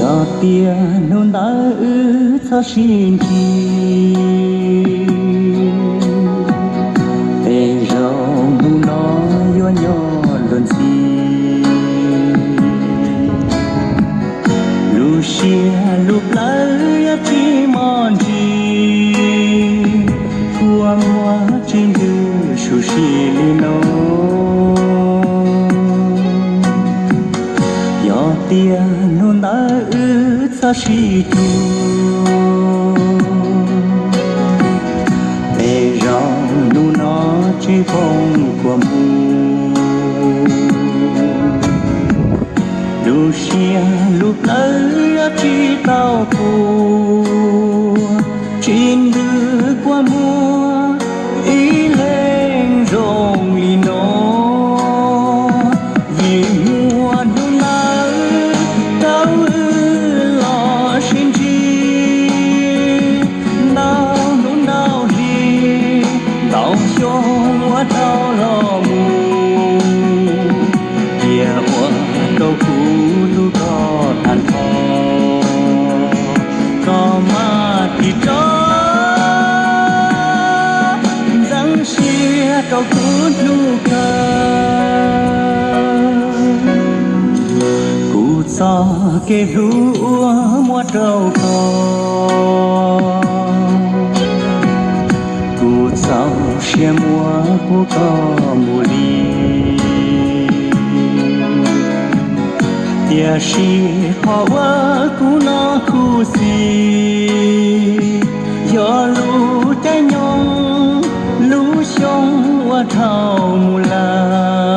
Yog tias hnub ntawd wb txhob sib ntsib, tej zaum hnub no yuav nyob luag ntxhi. Lub siab lub plawv yuav tsis mos ntsis, kua muag tsis ntws su si li no. Yog tias hnub ntawd wb txhob sib cuag, tej zaum hnub no tsis poob kua muag. Lub siab lub plawv yuav tsis tau puag, tsis ntws kua muag ib leeg zoo li no. Vim muaj hnub ntawd rau wb los sib ntsib, ntau hnub ntau hli, ntau xyoo ua rau los mus, cia ua rau kuv hlub koj tag nrho, koj mam ris tso ntxeev siab rau kuv hlub kawg. Kuv txoj kev hlub uas muab rau koj, kuv txaus siab muab pub koj mus li. Tiam sis qhov uas kuv no khuv xim, yog lub caij nyoog lub xyoo uas dhau mus lawm.